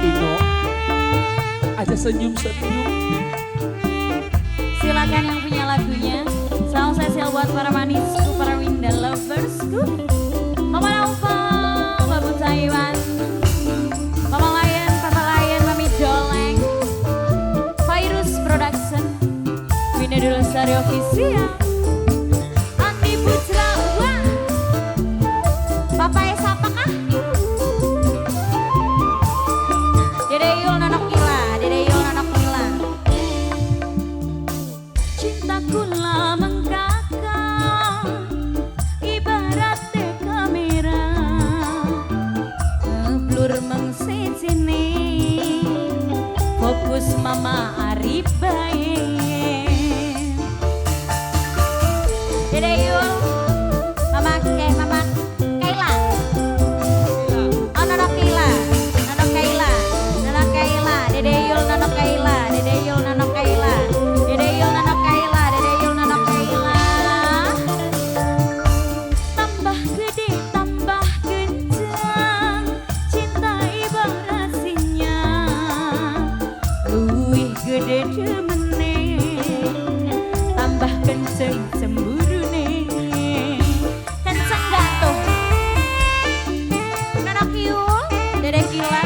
Ino. Aja senyum-senyum. Silakan yang punya lagunya. Salam spesial buat para manisku, para Winda loversku. Mama Naufal, Babu Taiwan, Mama Lion, Papa Lion, Mami Joleng, Virus Production, Winda Dulestari Official, Andi Putra, wah. Papa Esa apakah? Dede Yul Nonok Ila, Dede Yul Nonok Ila. Cintaku lah mengkakak, ibarat kamera, ngeblur mengsijine, fokus Mama Arif bae. Dede Yul, Mama ke Mama Kaila. Oh, Nonok Kaila, Nonok Kaila, Nonok Kaila, Dede Yul Nonok Kaila, Dede Yul Nonok Kaila, Dede Yul Nonok Kaila, Dede Yul Nonok Kaila. Tambah gede tambah kencang, cinta ibarat sinyal, luwih gede demene, tambah kenceng cemburune. Kenceng gak tuh? Nonok Yul, Dede Kila.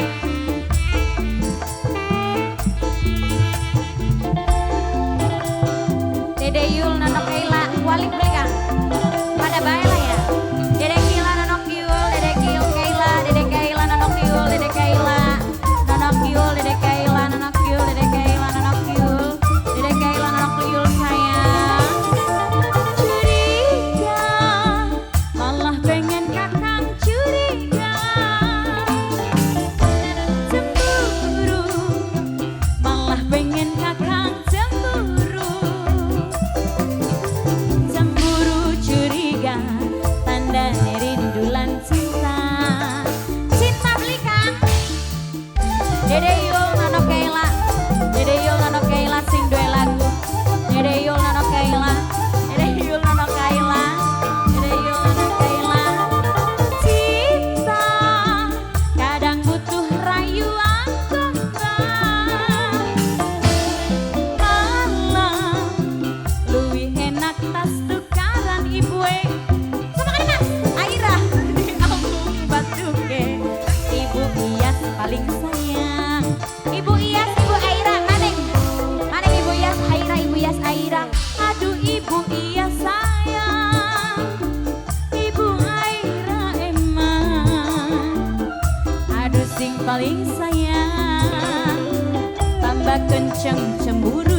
Dede Yul, Nonok Kaila, walik mereka. Pada bae lah ya. Dede Kila, Nonok Yul, Dede Kil Kaila, Dede Kaila, Nonok Yul, Dede Kaila, Nonok Yul, Dede Kaila, Nonok Yul, Dede Kaila, Nonok Yul, Dede Kaila, Nonok Yul sayang. Curiga, malah pengen kakang curiga. Cemburu, malah pengen kakang cemburu. Cemburu curiga, tanda rindu lan cinta. Cinta beli kang. Dede Yul Nonok Kaila, Dede Yul Nonok Kaila sing duwe lagu. Dede Yul Nonok Kaila, Dede Yul Nonok Kaila, Dede Yul Nonok Kaila. Cinta kadang butuh rayuan kembang. Malam luwih enak tas tukaran ibue. Sama kan Mas? Aira di ambung batuke. Ibu Iyas paling sayang. Ibu Iyas, Ibu Aira, maning. Maning Ibu Iyas, Aira, Ibu Iyas, Aira. Aduh Ibu Iyas sayang. Ibu Aira emang. Aduh sing paling sayang. Tambah kenceng cemburu.